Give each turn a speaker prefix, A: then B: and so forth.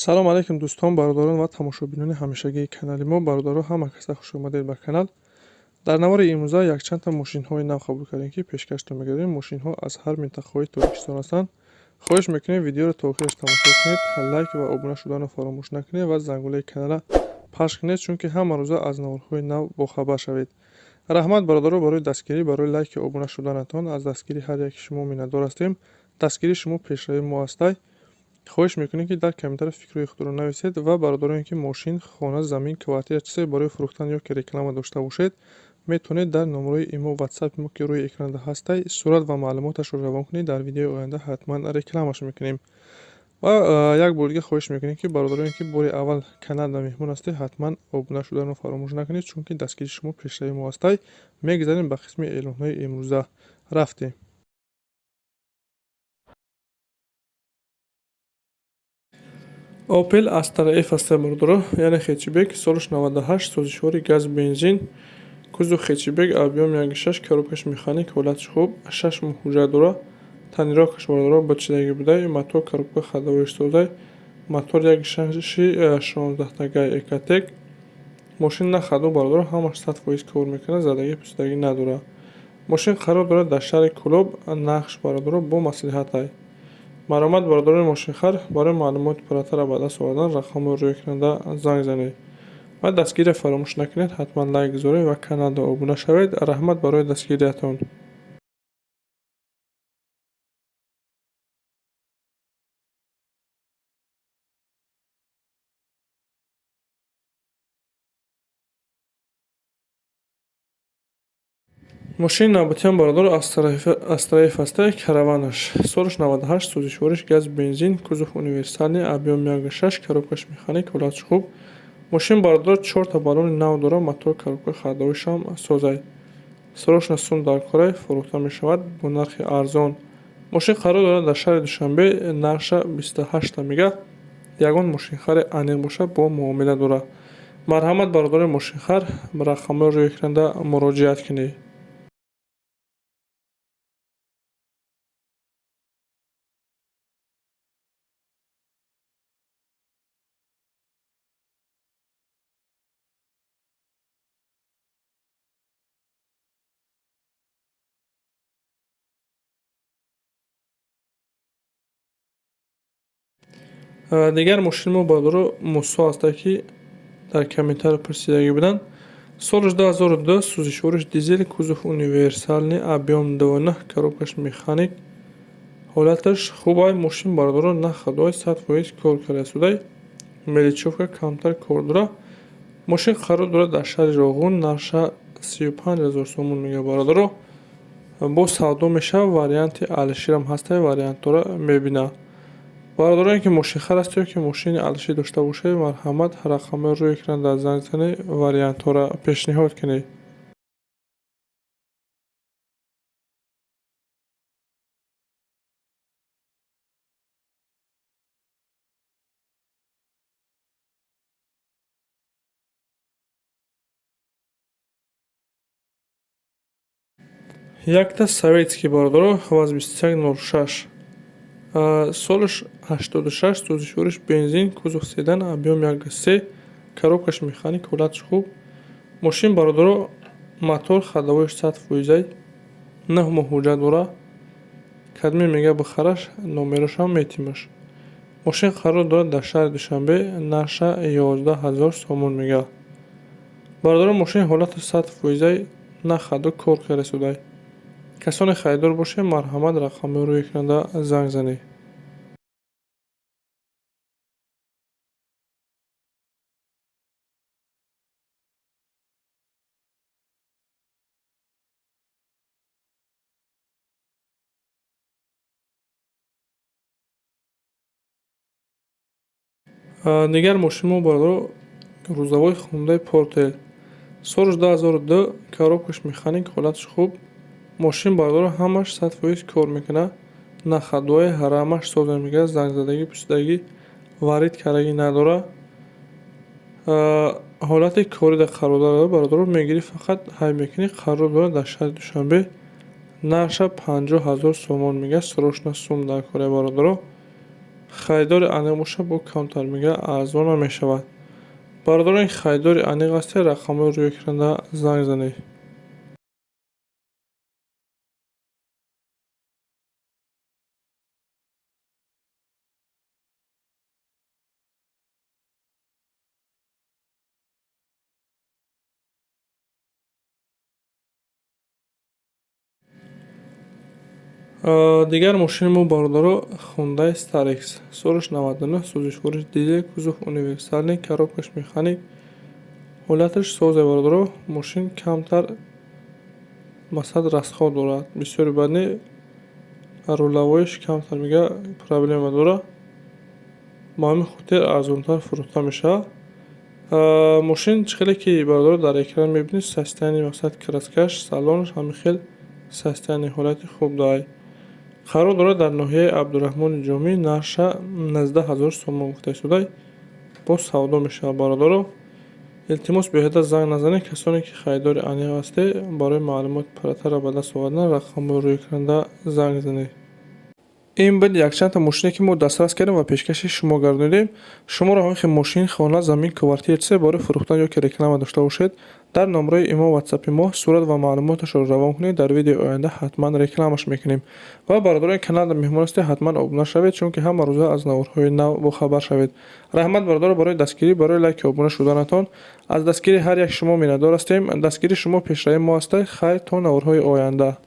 A: Салом алейкум, дӯстон, бародарон ва тамошобинони ҳамешагии канали мо. Бародаро, ҳама каса хуш омадед ба канал. Дар навори имрӯза якчандта мошинҳои нав қабул кардем, ки пешкаштон мегардем. Мошинҳо аз ҳар минтақаҳои Тоҷикистон ҳастанд. Хоҳиш мекунем, видеоро то охираш тамошо кунед, лайк ва обуна шуданро фаромӯш накунед ва зангулаи каналра пахш кунед, чунки ҳама рӯза аз наворҳои нав бохабар шавед. Раҳмат, бародаро, барои дастгирӣ, барои лайки обуна шуданатон. Аз дастгирии ҳар яки шумо миннатдор ҳастем. Дастгирии шумо пешравии мо ҳастай. Хоҳиш мекунем, ки дар комментария фикрҳои худро нависед ва бародароне, ки мошин, хона, замин, квартира, чизе барои фурӯхтан ё ки реклама дошта бошед, метавонед дар номерои имо, ватсапи мо, ки рӯи экранда ҳастай, сурат ва маълумоташро равон кунед. Дар видеои оянда ҳатман рекламаш мекунем. Ва як бор дига хоҳиш мекунем, ки бародароне, ки бори аввал каналда меҳмон ҳастед, ҳатман обуна шуданро фаромӯш накунед, чунки дастгирии шумо пешравии мо ҳастай. Мегузарем ба қисми эълонҳои имрӯза. Рафтем. Opel Astra F аст, бародаро, яъне хетчбек, солаш 98, сӯзишвори газ, бензин, кузов хетчбек, объём 1,6, коробкаш механик, ҳолаташ хуб, 6 моҳ ҳуҷҷат дора, тонировкаш, бародаро, бачидагӣ будай, мотор, коробка ходовоиш созай, мотор 1,6 16 тагай Ecotec. Мошин на ходу, бародаро, ҳамаш 100% кор мекунад, задагӣ пусидагӣ надорад. Мошин қарор дорад дар шаҳри Кӯлоб, нархш, бародаро, бо маслиҳатай. Маромад, бародарони мошинхар, барои маълумоти пурратара ба даст овардан рақамҳои рӯи экранда занг занед ва дастгириро фаромӯш накунед, ҳатман лайк гузоред ва каналда обуна шавед. Раҳмат барои дастгириятон. Мошини навбатиам, бародаро, Астра F ҳастай, караванаш, солаш 98, сӯзишвориш газ, бензин, кузов универсальный, объём 1,6, коробкаш механик, ҳолаташ хуб. Мошин, бародаро, чорта баллони нав дорад, мотор, коробка ходовоишам созай. Срочно сум дар корай, фурӯхта мешавад бо нархи арзон. Мошин қарор дорад дар шаҳри Душанбе, нархша 28та мега. Ягон мошинхаре аниқ бошад, бо муомила дорад. Марҳамат, бародарои мошинхар, рақамҳои рӯи экранда муроҷиат кунед. Дигар мошини мо, бародаро, Мусо ҳаста, ки дар комментарио пурсидагӣ буданд. Солаш 2002, сӯзишвориш дизел, кузов универсальный, объём 2,9, коробкаш механик, ҳолаташ хубай. Мошин, бародаро, на ходовай, 100% кор кардасудай, мелочёвка камтар кор дорад. Мошин қарор дорад дар шаҳри Роғун, нархша 35 000 сомон мега, бародаро. Боз савдо мешавад, варианти алиширам ҳастай, вариантҳоро мебинад. Бародароне, ки мошинхар ҳастед ё ки мошини алишир дошта бошед, марҳамат, рақамҳои рӯи экранда занг занед, вариантҳоро пешниҳод кунед. Якта советский, бародаро, ВАЗ 2106, солаш 86, сӯзишвориш бензин, кузов седан, объём 1,3, коробкаш механик, ҳолаташ хуб. Мошин, бародаро, мотор ходовоиш 100 фоизай, 9 моҳ ҳуҷҷат дорад. Кадме мега бихараш, номерошам метимаш. Мошин қарор дорад дар шаҳри Душанбе, нархша 11 000 сомон мега. Бародаро, мошин ҳолати 100 фоизай, на ходу, кор кардасудай. Касоне харидор бошед, марҳамат, рақамҳои рӯи экранда занг занед. Дигар мошини мо, бародаро, грузовой Хундай Портер, солаш 2002, коробкаш механик, ҳолаташ хуб. Мошин, бародаро, ҳамаш 100% кор мекунад, на ходовай, рамаш соз мегардад, зангзадагӣ, пусидагӣ, варид кардагӣ надорад. Ҳолати корида қарор дорад, бародаро, мегирӣ, фақат ҳай мекунӣ. Қарор дорад дар шаҳри Душанбе, нархша 50 000 сомон мегӯяд. Срочно сум дар кора, бародаро. Харидори аниқ боша, бо камтар мега арзона мешавад. Бародарон, харидори аниқ ҳастед, рақамҳои рӯи экранда занг занед. Дигар мошини мо, бародаро, Hyundai Starex, солаш 99, сӯзишвориш дизел, кузов универсальный, коробкаш механик, ҳолаташ созе, бародаро. Мошин камтар масалан расход дорад, бисёри бад не, рулавоиш камтар мега проблема дорад, ба ҳамин хотир арзонтар фурӯхта мешавад. Мошин чӣ хеле ки, бародаро, дар экран мебинед, состояние мақсад краскаш, салонаш ҳамин хел состояние ҳолати хуб дорад. Қарор дорад дар ноҳияи Абдураҳмони Ҷомӣ, нархша 19 000 сомон гуфта истодай, боз савдо мешавад. Бародаро, илтимос, беҳуда занг назанед. Касоне ки харидори аниқ ҳастед, барои маълумоти пурратарро ба даст овардан рақамҳои рӯи экранда занг занед. Ин буд якчандта мошине, ки мо дастрас кардем ва пешкаши шумо гардонидем. Шуморо ҳамин хел мошин, хона, замин, квартира, чизе барои фурӯхтан ё ки реклама дошта бошед, дар номраи имо, ватсапи мо сурат ва маълумоташро равон кунед, дар видеои оянда ҳатман рекламаш мекунем. Ва бародарони каналда меҳмон ҳастед, ҳатман обуна шавед, чунки ҳама рӯза аз наворҳои нав бохабар шавед. Раҳмат, бародаро, барои дастгирӣ, барои лайки обуна шуданатон. Аз дастгирии ҳар як шумо миннатдор ҳастем. Дастгирии шумо пешравии мо аст. Хайр, то наворҳои оянда.